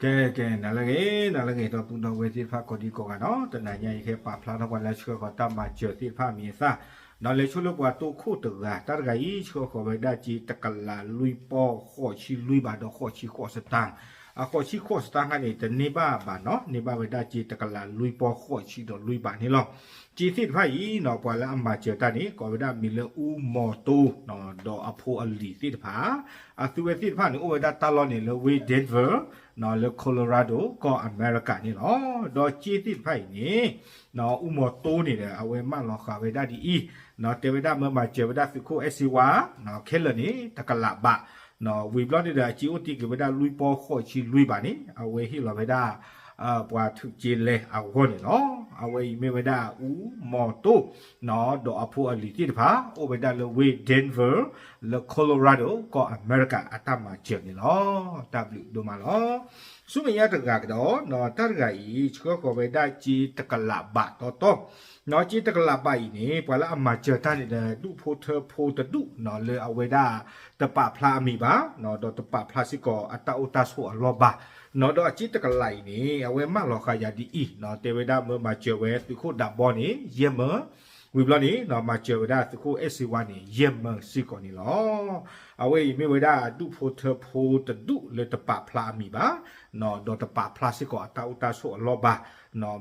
ကဲ ကဲ နၤလၢအဂ့ၤ နၤလၢအဂ့ၤ ဒီပုၢ်ဒီဝဲၢ်သ့ၣ်တဖၣ်ကိးဒံကိးဂၤနီၤ, တနၤညါအံၤ ယကပာ်ဖျါထီၣ်ပှၤလၢဆှၢဃီၤတၢ်မၤစၢၤသ့ၣ်တဖၣ်အမံၤအသၣ်, ဒီးလဲၤဆိလၢပှၤတိခိၣ်တဂၤ တၢ်တဂၤအံၤ ဆှၢဃီၤဝဲဒၣ်စ့တကလးလွံၢ်ပီၢ်ဃိးဆံလွံၢ်ဘးဒီးဃိးဆံဃိးစတၢၣ်, အဃိးဆံဃိးစတၢၣ်ခါန့ၣ် တန့ၢ်ဘၣ်ဘၣ်နီၤ, န့ၢ်ဘၣ်ဝဲဒၣ်စ့တကလးလွံၢ်ပီၢ်ဃိးဆံဒီးလွံၢ်ဘးန့ၣ်လီၤ. စ့သ့ၣ်တဖၣ်အံၤနီၤ ပှၤလၢအမၤစၢၤတၢ်န့ၣ် ကိးဝဲဒၣ်မံၤလၢအူမီၤတိ ဒီးအဖိအလံၤသ့ၣ်တဖၣ်, အသုဝဲသ့ၣ်တဖၣ်န့ၣ် အိၣ်ဝဲဒၣ်တၢ်လီၢ်န့ၣ်လၢဝ့ၢ် Denver လၢ Colorado ကီၢ်အမဲရကၤန့ၣ်လီၤ. ဒီးစ့သ့ၣ်တဖၣ်အံၤန့ၣ် အူမီၤတိန့ၣ်ဒီး အဝဲမၢလီၤဃာ်ဝဲဒၣ်ဒ်အံၤ, တဲဝဲဒၣ်မၢမၤစၢၤဝဲဒၣ်သုးခိၣ်အဲၣ်စ့ဝါ ခဲလၢာ်န့ၣ် တကလးဘး, ဝံၤဘျီန့ၣ်ဒီး အစ့အိၣ်တ့ၢ်က့ၤဝဲဒၣ်လွံၢ်ပီၢ်ဃိးဆံလွံၢ်ဘးန့ၣ် အဝဲဟ့ၣ်လီၤဝဲဒၣ် ပှၤထုးစ့လဲအဂီၢ်န့ၣ်လီၤ. အဝဲအံၤမ့ၢ်ဝဲဒၣ်အူမီၤတိ ဒီးအဖိအလံၤသ့ၣ်တဖၣ် အိၣ်ဝဲဒၣ်လၢဝ့ၢ် Denver လၢ Colorado ကီၢ်အမဲရကၤအတၢ်မၤစၢၤန့ၣ်လီၤ. တၢ်ဘျုးဒိၣ်မးလီၤ. ဆူမဲာ်ညါတဂၤကဒီး တၢ်တဂၤအံၤ ဆှၢဃီၤဝဲဒၣ်စ့တကလးဘးတီတီ, စ့တကလးဘးအံၤန့ၣ် ပှၤလၢအမၤစၢၤတၢ်န့ၣ်ဒီး ဒူၣ်ဖိထၢဖိတဒူၣ်နီၤ လၢအဝဲဒၣ်တပာ်ဖျါအမံၤဘၣ်, ဒီးတပာ်ဖျါစ့ၢ်ကီးအတၢ်အိၣ်တၢ်ဆိးအလီၢ်ဘၣ်, ဒီးအစ့တကလးအံၤန့ၣ် အဝဲမၢလီၤဃာ်ယၤဒ်အံၤ, တဲဝဲဒၣ်မၢမၤစၢၤဝဲသုးခိၣ်ဒးဘီန့ၣ် ယဲၢ်မၢ, ဝံၤဘျီန့ၣ် မၤစၢၤဝဲဒၣ်သုးခိၣ်အဲၣ်စ့ဝါန့ၣ် ယဲၢ်မၢစ့ၢ်ကီးန့ၣ်လီၤ. အဝဲအံၤမ့ၢ်ဝဲဒၣ်ဒူၣ်ဖိထၢဖိတဒူၣ်လၢတပာ်ဖျါအမံၤဘၣ်, ဒီးတပာ်ဖျါစ့ၢ်ကီးအတၢ်အိၣ်တၢ်ဆိးအလီၢ်ဘၣ်,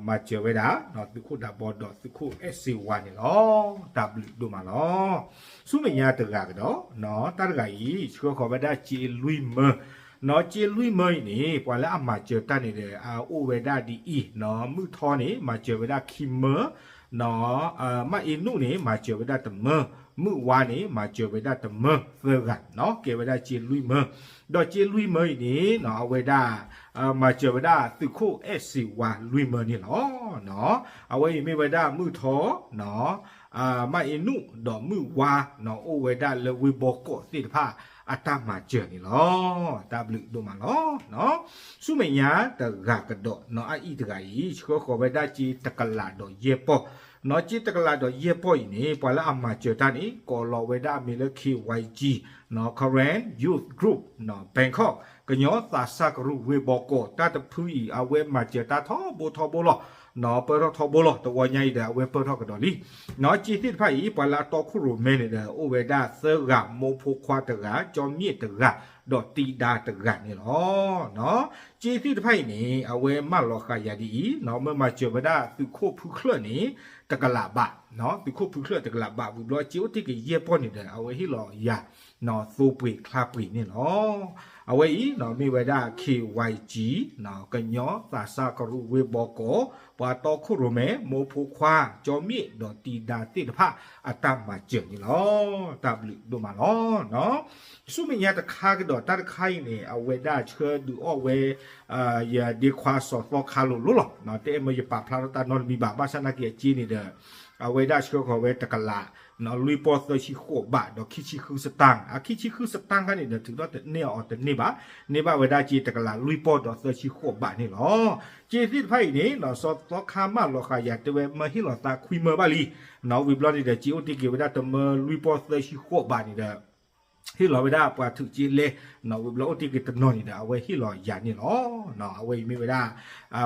မၤစၢၤဝဲဒၣ် သုးခိၣ်ဒးဘီဒီးသုးခိၣ်အဲၣ်စ့ဝါန့ၣ်လီၤ. တၢ်ဘျုးဒိၣ်မးလီၤ. ဆူမဲာ်ညါတဂၤကဒီး တၢ်တဂၤအံၤ ဆှၢဃီၤဝဲဒၣ်စ့လွံၢ်မၢ, စ့လွံၢ်မၢအံၤန့ၣ် ပှၤလၢအမၤစၢၤတၢ်န့ၣ်ဒီး အအိၣ်ဝဲဒၣ်ဒ်အံၤ, မုၢ်ထီန့ၣ် မၤစၢၤဝဲဒၣ်ခံမၢ, မၣ်အ့နူၣ်န့ၣ် မၤစၢၤဝဲဒၣ်တမၢ, မုၢ်ဝါန့ၣ် မၤစၢၤဝဲဒၣ်တမၢသၢဂၤ, ကဲဝဲဒၣ်စ့လွံၢ်မၢ, ဒီးစ့လွံၢ်မၢအံၤန့ၣ် အဝဲဒၣ် မၤစၢၤဝဲဒၣ်သုးခိၣ်အဲၣ်စ့ဝါလွံၢ်မၢန့ၣ်လီၤ. အဝဲအံၤမ့ၢ်ဝဲဒၣ်မုၢ်ထီ, မၣ်အ့နူၣ် ဒီးမုၢ်ဝါ အိၣ်ဝဲဒၣ်လၢဝ့ၢ်ဘီကီးသ့ၣ်တဖၣ်အတၢ်မၤစၢၤန့ၣ်လီၤ. တၢ်ဘျုးဒိၣ်မးလီၤ. ဆူမဲာ်ညါတဂၤကဒီး အအံၤတဂၤအံၤ ဆှၢဃီၤဝဲဒၣ်စ့တကလးဒီးယဲၢ်ပီၢ်, စ့တကလးဒီးယဲၢ်ပီၢ်အံၤန့ၣ် ပှၤလၢအမၤစၢၤတၢ်န့ၣ် ကိးလီၤဝဲဒၣ်အမံၤလၢ K Y G, Karen Youth Group, Bangkok, ကညီသးစၢ်ကရူၢ်ဝ့ၢ်ဘီကီး တၢ်တဖုအံၤ အဝဲမၤစၢၤတၢ်ထီဘိထီဘိလီၤ. ပၢၢ်ထီၣ်ထီဘိလီၤ. တဝီညါအံၤဒီး အဝဲပၢၢ်ထီၣ်ကဒီးလံ. စ့သ့ၣ်တဖၣ်အံၤ ပှၤလၢအတီခိၣ်ရိၣ်မဲန့ၣ်ဒီး အိၣ်ဝဲဒၣ်သၢဂၤ မိၢ်ဖိခွါတဂၤ, ကၠီမ့ၣ်တဂၤ, ဒီးတံဒါတဂၤန့ၣ်လီၤ. စ့သ့ၣ်တဖၣ်အံၤန့ၣ် အဝဲမၢလီၤဃာ်ယၤဒ်အံၤ, မၢမၤစၢၤဝဲဒၣ်သုးခိၣ်ဖုချၢၣ်န့ၣ် တကလးဘး, သုးခိၣ်ဖုချၢၣ်တကလးဘး ဝံၤဘျီ စ့အိၣ်တ့ၢ်က့ၤယဲၢ်ပီၢ်န့ၣ်ဒီး အဝဲဟ့ၣ်လီၤယၤ သိပှ့ၤချါပှ့ၤန့ၣ်လီၤ. အဝဲအံၤမ့ၢ်ဝဲဒၣ် K Y G, ကညီသးစၢ်ကရူၢ်ဝ့ၢ်ဘီကီး, ပှၤတီခိၣ်ရိၣ်မဲ မိၢ်ဖိခွါ ကၠီမ့ၣ် ဒီးတံဒါသ့ၣ်တဖၣ်အတၢ်မၤစၢၤန့ၣ်လီၤ. တၢ်ဘျုးဒိၣ်မးလီၤ. ဆူမဲာ်ညါတခါကဒီး တၢ်တခါအံၤန့ၣ် အဝဲဒၣ်ဆှၢဒုးအီၣ်ဝဲ ယဒ့ခွါစီၤသီခါလိၤလိၤလီၤ. တအဲၣ်မၢယပာ်ဖျါထီၣ်တၢ်နီတမံၤဘၣ်, ဘၣ်ဆၣ်နာ်က့အစ့န့ၣ်ဒီး အဝဲဒၣ်ဆှၢဃီၤဝဲတကလး လွံၢ်ပီၢ်သၢဆံဃိးဘးဒီးခံဆံဃုစတၢၣ်, အခံဆံဃုစတၢၣ်ခါန့ၣ်ဒီး ထုးထီၣ်တန့ၢ်အီၤတန့ၢ်ဘၣ်, န့ၢ်ဘၣ်ဝဲဒၣ်စ့တကလးလွံၢ်ပီၢ်ဒီးသၢဆံဃိးဘးန့ၣ်လီၤ. စ့သ့ၣ်တဖၣ်အံၤန့ၣ် စီၤသီခါမၢလီၤဃာ်ယၤတဲဝဲ မၢဟ့ၣ်လီၤသးခွံမၢဘၣ်လံ, ဝံၤဘျီန့ၣ်ဒီး စ့အိၣ်တ့ၢ်က့ၤဝဲဒၣ်တမၢလွံၢ်ပီၢ်သၢဆံဃိးဘးန့ၣ်ဒီး ဟ့ၣ်လီၤဝဲဒၣ်ပှၤထုးစ့လဲ, ဝံၤဘျီအိၣ်တ့ၢ်က့ၤတနီၤန့ၣ်ဒီး အဝဲဟ့ၣ်လီၤယၤန့ၣ်လီၤ. အဝဲအံၤမ့ၢ်ဝဲဒၣ်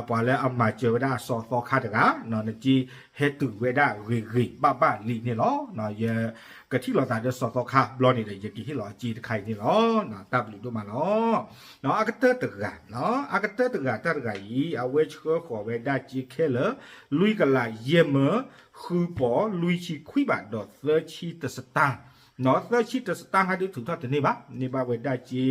ပှၤလၢအမၤစၢၤဝဲဒၣ်စီၤသီခါတဂၤ, နစ့ဟဲတုၤဝဲဒၣ်ဂ့ၤဂ့ၤဘၣ်ဘၣ်လံန့ၣ်လီၤ. ယကထံၣ်လိာ်သးဒီးစီၤသီခါဘျီန့ၣ်ဒီး ယကဟ့ၣ်လီၤအစ့တခါအံၤန့ၣ်လီၤ. တၢ်ဘျုးဒိၣ်မးလီၤ. အကတၢၢ်တဂၤ, အကတၢၢ်တဂၤတၢ်တဂၤအံၤ အဝဲဆှၢဃီၤဝဲဒၣ်စ့ခဲလၢာ် လွံၢ်ကလးယဲၢ်မၢ ဃုပီၢ်လွံၢ်ဆံခွံဘးဒီးသၢဆံတစတၢၣ် သၢဆံတစတၣ်ခါဒုးထုးထီၣ်တန့ၢ်ဘၣ်, န့ၢ်ဘၣ်ဝဲဒၣ်စ့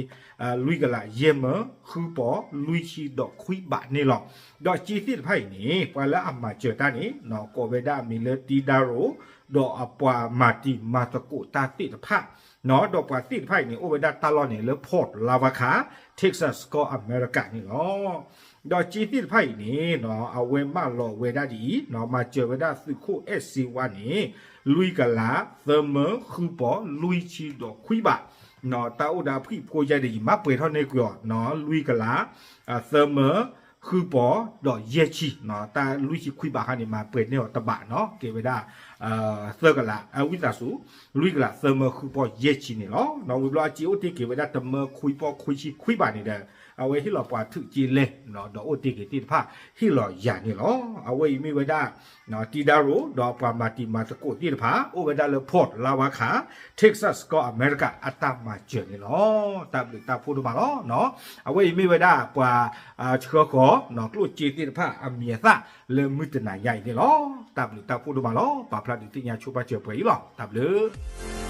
လွံၢ်ကလးယဲၢ်မၢ ဃုပီၢ်လွံၢ်ဆံဒီးခွံဘးန့ၣ်လီၤ. ဒီးစ့သ့ၣ်တဖၣ်အံၤန့ၣ် ပှၤလၢအမၤစၢၤတၢ်န့ၣ် ကိးဝဲဒၣ်အမံၤလၢတံဒါရိၤ, ဒီးအပှၤမၤတံၤမၤသကိးတၢ်သ့ၣ်တဖၣ်, ဒီးပှၤသ့ၣ်တဖၣ်အံၤန့ၣ် အိၣ်ဝဲဒၣ်တၢ်လီၢ်န့ၣ်လၢ Port Lavaca, Texas ကီၢ်အမဲရကၤန့ၣ်လီၤ. ဒီးစ့သ့ၣ်တဖၣ်အံၤန့ၣ် အဝဲမၢလီၤဝဲဒၣ်ဒ်အံၤ, မၤစၢၤဝဲဒၣ်သုးခိၣ်အဲၣ်စ့ဝါန့ၣ် လွံၢ်ကလး သၢမၢဃုပီၢ်လွံၢ်ဆံဒီးခွံဘး, တၢ်အိၣ်ဒီးအဖှံဖိယါဒီး ယမၤပှဲၤထီၣ်န့ၢ်ကွံာ်အီၤ, လွံၢ်ကလး သၢမၢ ဃုပီၤဒီးယဲၢ်ဆံ, တၢ်လွံၢ်ဆံခွံဘးခါန့ၣ် မၤပှဲၤန့ၢ်အီၤတဘးနီၤ, ကဲဝဲဒၣ် သၢကလး အဝံသးစူၤ လွံၢ်ကလးသၢမၢဃုပီၤယဲၢ်ဆံန့ၣ်လီၤ. ဝံၤဘျီအစ့အိၣ်တ့ၢ်က့ၤဝဲဒၣ်တမၢခွံပီၤခွံဆံခွံဘးန့ၣ်ဒီး အဝဲဟ့ၣ်လီၤပှၤထုးက့လဲၢ် ဒီးအိၣ်တ့ၢ်က့ၤသ့ၣ်တဖၣ်ဟ့ၣ်လီၤယၤန့ၣ်လီၤ. အဝဲအံၤမ့ၢ်ဝဲဒၣ် တံဒါရိၣ်ဒီးပှၤမၤတံၤမၤသကိးသ့ၣ်တဖၣ် အိၣ်ဝဲဒၣ်လၢ Fort Lawton Texas ကီၢ်အမဲရကၤအတၢ်မၤစၢၤန့ၣ်လီၤ. တၢ်ဘျုးတၢ်ဖှိၣ်ဒိၣ်မးလီၤ. အဝဲအံၤမ့ၢ်ဝဲဒၣ်ပှၤ ဆှၢဃီၤ ကျိၣ်စ့သ့ၣ်တဖၣ်အမံၤအသၣ်လၢမုၢ်တနၤညါအံၤန့ၣ်လီၤ. တၢ်ဘျုးတၢ်ဖှိၣ်ဒိၣ်မးလီၤ. ပာ်ဖျါဒုးသ့ၣ်ညါဆိပာ်စၢၤပှဲၤအံၤလီၤ. တၢ်ဘျုး